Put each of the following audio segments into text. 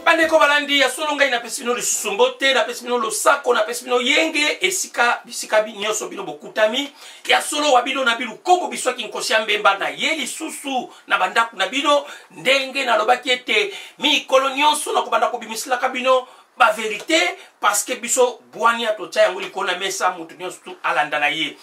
Bandeko balandi ya solo, ngai napesi bino lisusu mbote, napesi bino losako, napesi bino yenge esika bisika nyonso bino bokutami. Ya solo wa bino na bilukombo biswaki nkosi ya mbemba na ye lisusu na bandako na bino. Ndenge nalobaki ete mikolo nyonso nakobanda kobimiselaka bino baverité, parce que biso bwania totya yango likolo na mesa, moto nyonso tu alanda na ye.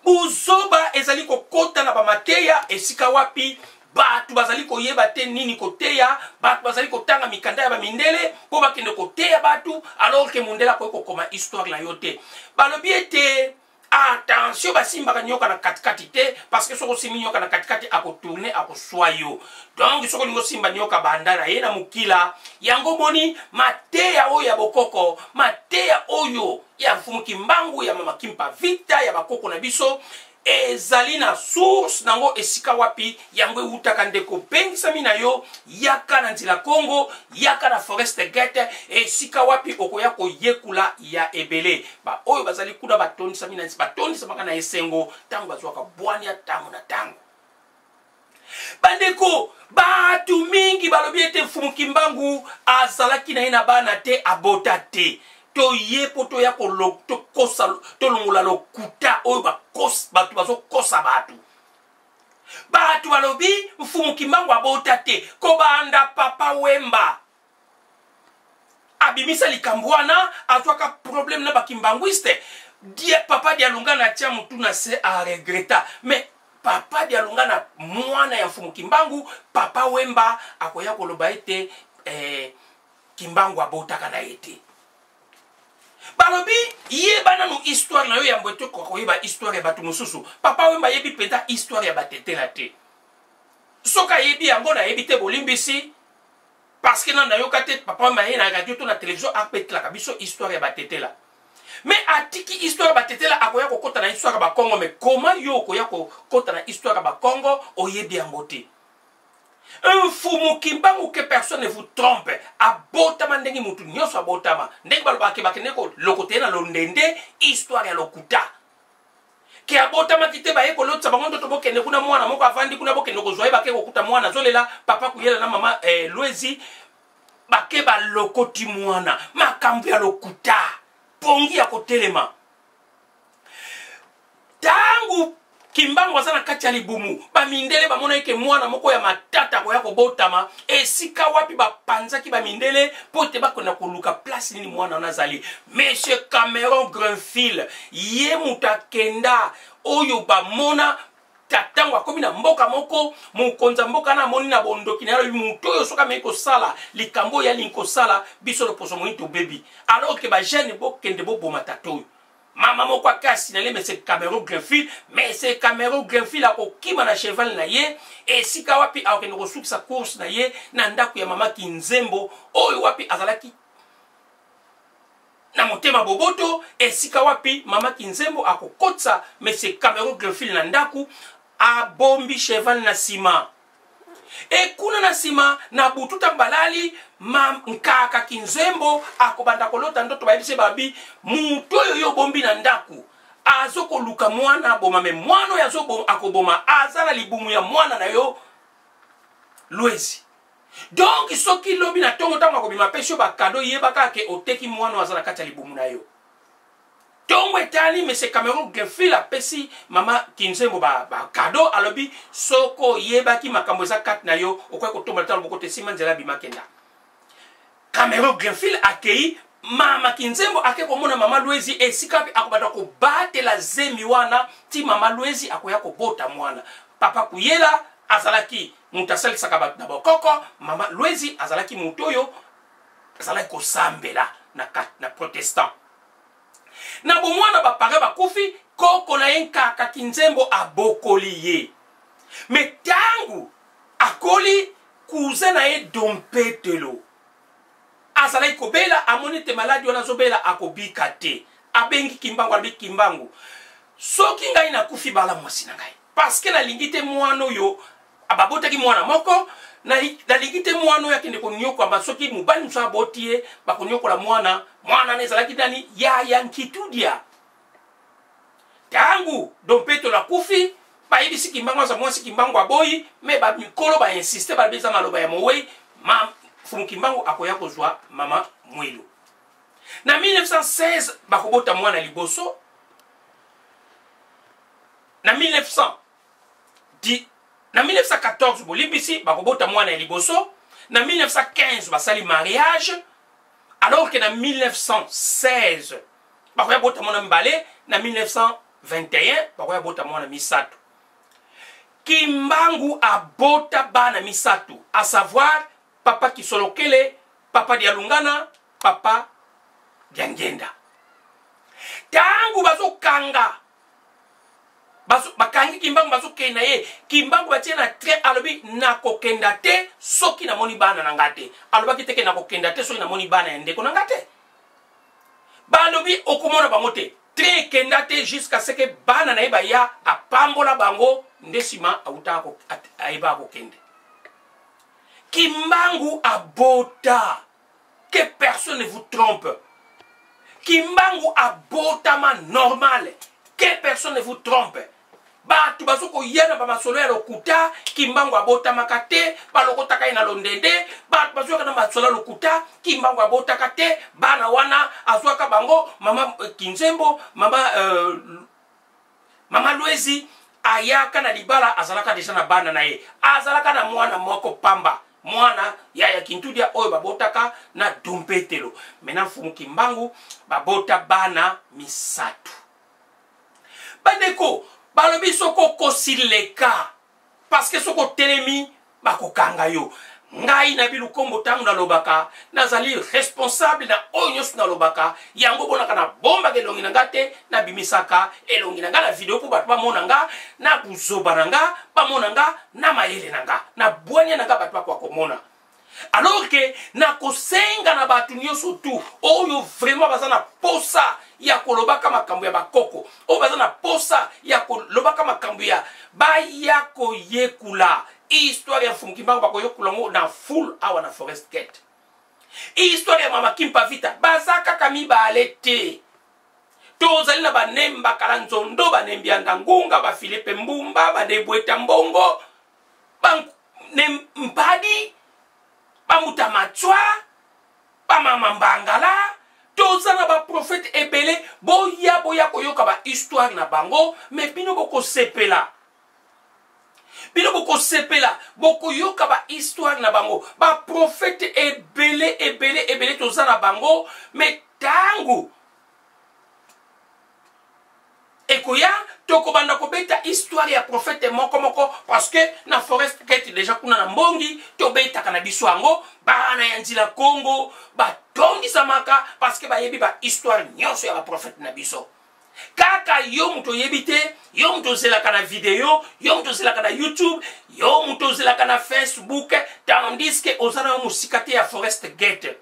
Buzoba ezali kokota na bamateya esika wapi bato bazali koyeba te nini koteya. Bato bazali kotanga mikanda ya bamindele mpo bakende koteya bato, alors ke mondele akoki kokoma histoire na yo te. Balobi ete attention, basimbaka nyoka na katikati te, parce que soki osimbi nyoka na katikati, akotourne, akoswa yo. Donc soki olingi osimba nyoka, banda na ye na mokila. Yango moni mateya oyo ya bokoko, mateya oyo ya Mfumu Kimbangu, ya Mama Kimpa Vita, ya bakoko na biso, ezali na source nango esika wapi yango ewutaka. Ndeko, bengisami na yo, yaka na nzela Congo, yaka na Forest Gate, esika wapi okoya koyekula ya ebele. Baoyo bazali kuna batondisami na batondisamaka na esengo ntango bazwaka bwania ntango na ntango. Bandeko, bato mingi balobi ete Mfumu Kimbangu azalaki na ye na bana te, abota te. Toye mpo toya tokosa, tolongola lokuta oyo bato bazokosa bato. Bato balobi Mfumu Kimbangu abota te. Kobanda Papa Wemba abimisa likambo wana, azwaka problème na bakimbanguiste. Die papa Dialungana atia motu na se, aregreta. Mais papa Dialungana, mwana ya Mfumu Kimbangu, Papa Wemba akoya koloba ete Kimbangu abotaka na ye te. Balobi yeba nanu histoire na yo yambo ete okoka koyeba histoire ya bato mosusu. Papa Wemba ayebi mpenza histoire ya batetela te. Soki ayebi yango, nayebi te, bolimbisi, parce que nanu nayoka te Papa Wemba ye na radio to na télévision apetelaka biso histoire ya batetela. Mais atiki histoire ya batetela, akoya kokɔta na histoire ya bakongo. Mais comment yo okoya kokɔta na histoire ya bakongo, oyebi yango te? Mfumu Kimbangu, que personne ne vous trompe, abotama ndenge mutu nyonso abotama. Ndenge balobaka ke bakende kolokota ye na londende, histoire ya lokuta ke abotamaki te. Baye kolotisa bango ndoto, bokende kuna, mwana moko avandi kuna, bokende kozwa ye. Bake kokuta mwana azolela, papa Kuyela na mama Lwezi bake balokoti mwana. Makambo ya lokuta, pongi ya kotelema. Ntango Kimbangu aza na kati ya libumu, bamindele bamonaki ke mwana moko ya matata akoya kobotama. Esika wapi bapanzaki bamindele mpo ete bakenda koluka place nini mwana wana azali. Monsieur Cameron Greenfield, ye moto akenda oyo bamona. Ntango akomi na mboka moko, mokonzi ya mboka na amoni na bondoki na ye, alobi moto oyo soki ameki kosala likambo oyo alingi kosala, biso loposo moyini tobebi. Alors ke bajeune bokende boboma tata oyo. Mama moko akasi na ye, monsieur Cameron Greenfield. Monsieur Cameron Greenfield akokima na cheval na ye, esika wapi akokende kosukisa course na ye na ndako ya mama Kinzembo, oyo wapi azalaki na motema boboto. Esika wapi mama Kinzembo akokotisa monsieur Cameron Greenfield na ndako, abombi cheval na nsima. Ekuna na nsima na butu, ntango balali, ma Nkaka Kinzembo akobanda kolota ndoto. Bayebisi babi moto oyo yo obombi na ndako azokoluka mwana aboma, me mwana oyo akoboma aza na libumu ya mwana na yo Lwezi. Donc soki lobi na ntongo ntango akobima, apesi yo bakado, yeba kaka ke oteki mwana oyo aza na kati ya libumu na yo. Ntongo etali, monsieur Cameron Greenfield apesi mama Kinzembo bakado, ba alobi soko oyebaki makambo eza kati na yo, okoki kotombola ta loboko te. Nsima nzela abima, kenda. Cameron Greenfield akei, mama Kinzembo ake komona mama Lwezi, esika mpe akobanda kobatela zemi wana ti mama Lwezi akoya kobota mwana. Papa Kuyela azalaki moto asalisaka bato na bokoko, mama Lwezi azalaki moto oyo azalaki kosambela na protestant. Na bomwana, bapare bakufi, koko na ye Nkaka Kinzembo abokoli ye. Me ntango akoli, cousin na ye Dompetelo azalaki kobela, amoni ete maladi wana azobela akobika te. Abengi Kimbangu, alobi: "Kimbangu, soki ngai nakufi, bala mwasi na ngai, parce que nalingi te mwana oyo babotaki mwana moko, nalingi te mwana oyo akende konyokwama. Soki mobali mosusu aboti ye, bakonyokola mwana." Mwana wana ezalaki nani? Yaya Nkitudia. Ntango Dompetolo akufi, bayebisi Kimbangu aza mwasi. Kimbangu aboyi, me bamikolo bainsiste, balobi eza maloba ya mowei. Ma Mfumu Kimbangu akoya kozwa mama Mwilu. Na 1916 bakobota mwana liboso. Na 1900 na 1914 bolimbisi bakobota mwana ya liboso. Na 1915 basali mariage alors que na 1916 bakoya bota mwana mibale, na 1921 bakoya bota mwana misato. Kimbangu abota bana misato, à savoir papa Kisolokele, papa Dialungana, papa Diangenda. Tangu bazokanga bazo, bakangi Kimbangu, bazokende na ye. Kimbangu batie na train, alobi nakokenda te soki namoni bana na nga te. Alobaki te ke nakokenda te soki namoni bana ya ndeko na nga te. Balobi okomona bango te. Train ekenda te jusqu'à ce que bana na ye baya, apambola bango, nde nsima awutaka ayebaka kokende. Kimbangu abota, que personne ne vous trompe. Kimbangu abotama normal, que personne ne vous trompe. Bato bazokoya na bamasolo ya lokuta, Kimbangu abotamaka te, balokotaka ye na londende. Bato bazoyaka na masolo ya lokuta, Kimbangu abotaka te, bana wana azwaka bango mama Kinzembo, mama Lwezi ayaka na libala, azalaka deja na bana na ye, azalaka na mwana moko pamba, mwana ya Kintudia oyo babotaka na Dumpetelo. Maintenant Mfumu Kimbangu babota bana misato. Bandeko, balobi soki okosi leka, parce que soki otelemi bakokanga yo. Ngai na bilukombo ntango nalobaka nazali responsable na oyo nyonso nalobaka. Yango bonaka nabombaka elongi na nga te, nabimisaka elongi na nga na video mpo bato bamona nga na buzoba na nga, bamona nga na mayele na nga, na bwanya na nga, bato bakoka komona. Alors que nakosenga na bato nyonso tu oyo vraiment baza na posa ya kolobaka makambo ya bakoko, oyo baza na posa ya kolobaka makambo ya baya koyekula histoire ya Mfumu Kimbangu, bakoyekula yango na full awa na Forest Gate. Histoire ya mama Kimpa Vita, baza kaka mibale te. Tozali na banemba kala nzondo, banembi ya ndangunga, bafilipe Mbumba, badebweta mbongo, mpadi, bamuta matswa, bamama mbangala. Toza na baprofete ebele. Boya, boya koyoka bahistoire na bango, me bino bokosepela, bino bokosepela, bokoyoka bahistoire na bango. Baprofete ebele ebele ebele toza na bango, me ntango ekoya tokobanda kobeta histoire ya prophète moko moko, parce que na Forest Gate déjà kuna na mbongi tobetaka na biso yango. Bana ya nzila Congo batondisamaka parce que bayebi ba histoire nyonso ya baprophète na biso. Kaka yo moto oyebi te, yo moto ozelaka na video, yo moto ozelaka na YouTube, yo moto ozelaka na Facebook, tandis que oza na yo mosika te ya Forest Gate.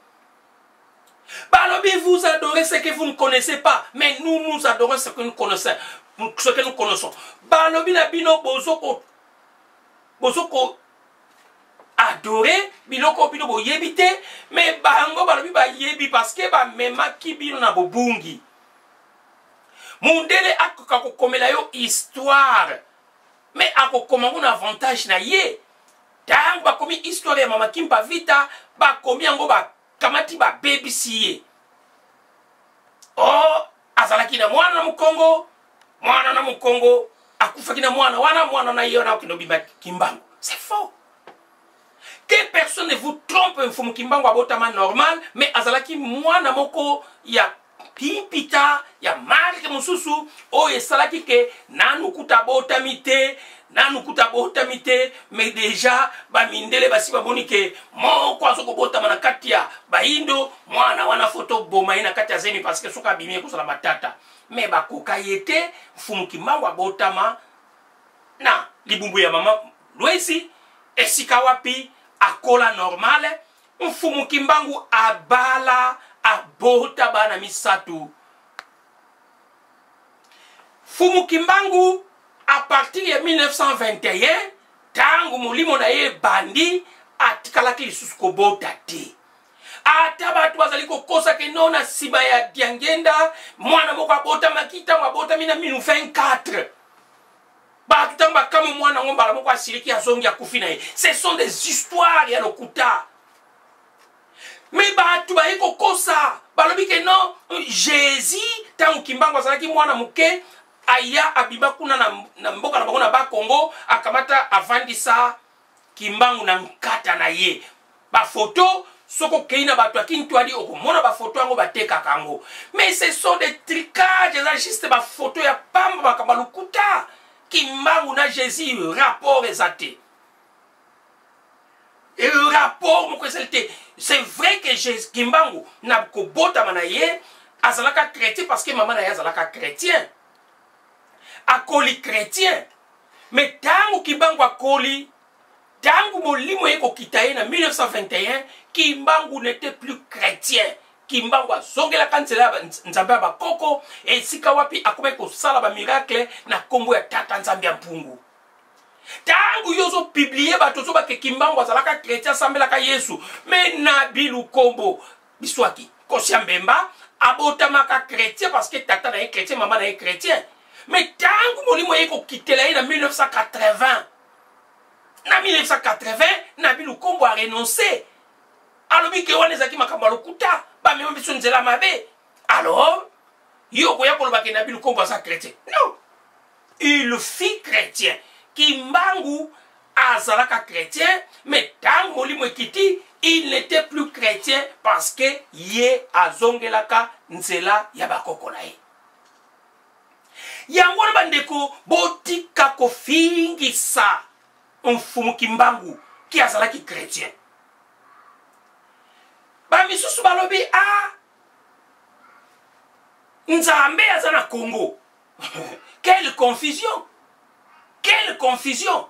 Balobi, vous adorez ce que vous ne connaissez pas, mais nous, nous adorons ce que nous connaissons. Ce que nous connaissons. Balobi na bino bozoko bozoko adorer biloko bino boyebi te, mais bango balobi bayebi parce que bamemaki bino na bobungi. Mundele akoka kokomela yo histoire, mais akokoma ngo na avantage na ye. Ntango bakomi histoire ya mama Kimpa Vita, bakomi yango, bakamati babebisi ye. Oh, azalaki na mwana na mokongo, mwana na mokongo akufaki na mwana wana, mwana na ye wana akende obima Kimbangu. C'est faux. Que personne ne vous trompe. Mfumu Kimbangu abotama normal, mais azalaki mwana moko ya pimpita ya marke mosusu oyo esalaki ke nanu kuta abotami te, nanu kuta abotami te, mais déjà bamindele basi bamoni ke moko aza kobotama na kati ya bayindo. Mwana wana fo toboma ye na kati ya zemi, parce que soki abimi ekozala matata. Mais bakoka ye te. Mfumu Kimbangu abotama na libumbu ya mama Lwezi, esika wapi akola normal. Mfumu Kimbangu abala, abota bana misato. Mfumu Kimbangu à partir ya 1921, ntango molimo na ye ebandi, atikalaki lisusu kobota te. Ata bato bazali kokosa ke no, na nsima ya Diangenda mwana moko abotamaki. Ntango abotami na 1924, bato ntango bakamwe mwana yango, mbala moko asiliki, azongi, akufi na ye. Ce sont des histoires ya lokuta. kokosa, balobi ke non, Jésus ntango Kimbangu azalaki mwana moke, aya abima kuna na mboka na bango na Bakongo, akamata avandisa Kimbangu na nkata na ye. Bafoto, soki okei na bato ya Kintwadi, okomona bafoto yango batekaka yango, mais ce sont des tricages, eza juste bafoto ya pamba, makambo ya lokuta. Kimbangu na Jésus, rapport eza te, rapport moko ezali te. C'est vrai que Jésus, Kimbangu na kobotama na ye azalaka chrétien, parce que mama na ye azalaka chrétien, akoli chrétien. Mais ntango Kimbangu akoli, ntango molimo ye kokita ye na 1921, Kimbangu n'était plus chrétien. Kimbangu azongelaka nzela ya Nzambe ya bakoko, esika wapi akomaki kosala bamiracle na nkombo ya Tata Nzambe ya Mpungu. Ntango yo ozopublier, bato ozobake Kimbangu azalaka chrétien, asambelaka Yesu, mais na Bilukombo Biswaki Kosia Mbemba abotamaka chrétien, parce que tata na ye chrétien, mama na ye chrétien. Mais ntango molimo ye kokitela ye na 1980, na 1980 na Bilukombo arenonce, alobi ke wana ezalaki makambo ya lokuta, bamema biso nzela mabe. Alors yo okoya koloba ke na Bilukombo aza chrétien? Non, il fut chrétien. Kimbangu azalaka chrétien, mais ntango molimo ekiti, il n'était plus chrétien, parce que ye azongelaka nzela ya bakoko na ye. Yango wana, bandeko, botika kofingisa Mfumu Kimbangu ki azalaki chrétien. Bamisusu balobi: "A ah, Nzambe aza na Congo." Quelle confusion, quelle confusion!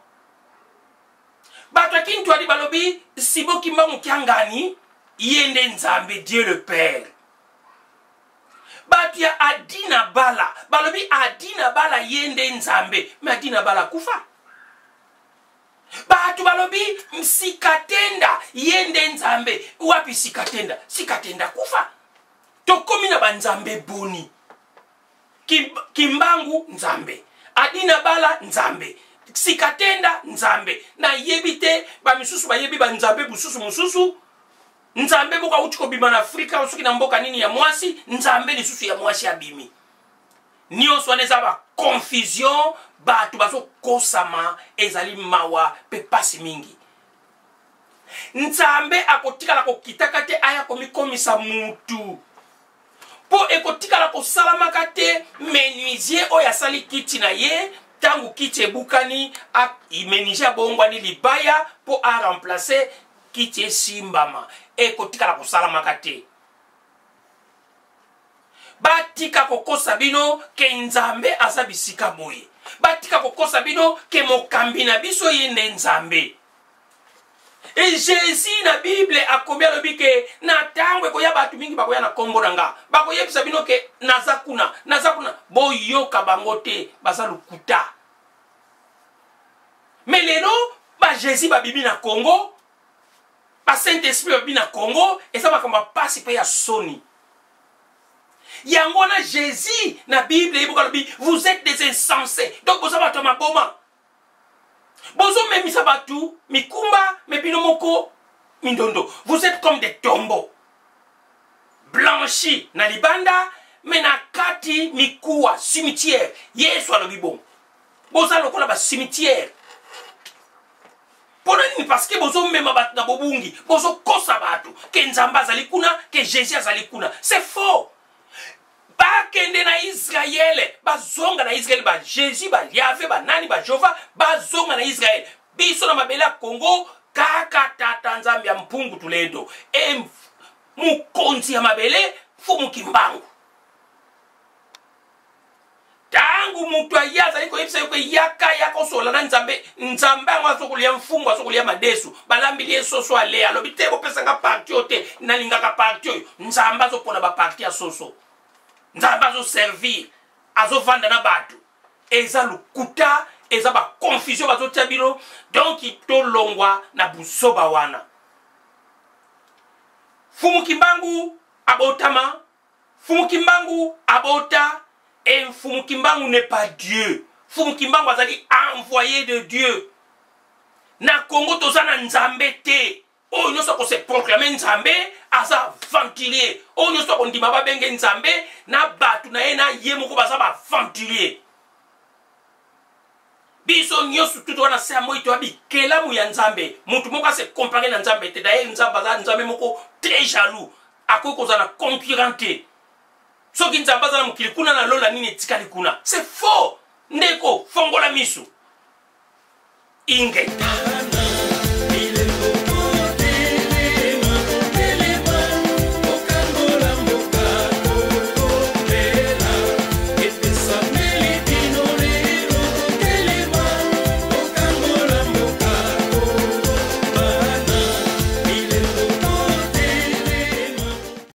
Bato ya Kintwadi balobi Simon Kimbangu Kiangani ye nde Nzambe, Dieu le Père. Bato ya Adina Bala balobi Adina Bala ye nde Nzambe, mais Adina Bala akufa. Bato balobi Sikatenda ye nde Nzambe. Wapi Sikatenda? Sikatenda kufa. Tokomi na banzambe boni? Kimbangu Nzambe, Adina Bala Nzambe, Sikatenda Nzambe, nayebi te. Bamisusu bayebi banzambe mosusu mosusu. Nzambe moko awuti kobima na Afrika, soki na mboka nini ya mwasi, nzambe lisusu ya mwasi abimi. Nyonso wana eza baconfusion, bato bazokosama, ezali mawa mpe pasi mingi. Nzambe akotikala kokitaka te aya komikomisa mutu, mpo ekotikala kosalamaka te. Menuisier oyo asali kiti na ye, ntango kiti ebukani, menuisier abongwani libaya mpo aremplace kiti esimbama? Ekotikala kosalamaka te. Batika kokosa bino ke Nzambe aza bisika boye. Batika kokosa bino ke mokambi na biso ye nde Nzambe. E Jésus na Bible akomi, alobi ke na ntango ekoya, bato mingi bakoya na nkombo na nga, bakoyebisa bino ke naza kuna, naza kuna. Boyoka bango te, baza lokuta. Mais lelo baJésus babimi na Congo, basaint esprit babimi na Congo, eza makambo ya pasi mpe ya soni. Yango wana Jésus na Bible yeboka alobi: "Vous êtes des insensés." Donc boza bato ya maboma, bozomemisa bato mikumba, mais bino moko mindondo. Vous êtes comme des tombeaux blanchis na libanda, mais na kati mikuwa, cimetière. Yesu alobi bongo, boza lokola bacimetière. Mpo na nini? Parce que bozomema bato na bobungi, bozokosa bato ke Nzambe azali kuna, ke Jésus azali kuna. C'est faux. Bakende na Israele, bazonga na Israele. BaJésus, baYahve, banani, baJehova, bazonga na Israele. Biso na mabele ya Congo, kaka Tata Nzambe ya Mpungu Tulendo e mokonzi ya mabele, Mfumu Kimbangu. Ntango moto aye azali koyebisa yo ke yaka, yaka osola na Nzambe, Nzambe yango azokolia mfumbu, azokolia madesu, balambili ye soso, ale alobi: "Te, bopesanga partie oyo te, nalingaka partie oyo." Nzambe azopona bapartie ya soso? Nzambe azoservir, azovanda na bato? Eza lokuta, eza baconfusion bazotia bino. Donc tolongwa na buzoba wana. Fumu Kimbangu abotama, Fumu Kimbangu abota, et Mfumu Kimbangu n'est pas Dieu. Mfumu Kimbangu azali envoyé de Dieu. Na Congo toza na Nzambe te. Oyo nyonso akose proclame Nzambe aza baaventurier. Oyo nyonso akondima babenge Nzambe na bato na ye na ye moko baza baaventurier. Biso nyonso tutu wana se ya moi toya bikelamu ya Nzambe. Motu moko ase compare na Nzambe te. Daye Nzambe aza Nzambe moko très jaloux, akoki kozala na concurrent te. Soki Nzambe aza na mokili kuna na lola, nini etikali kuna? C'est faux, ndeko, fongola miso. Ingeta.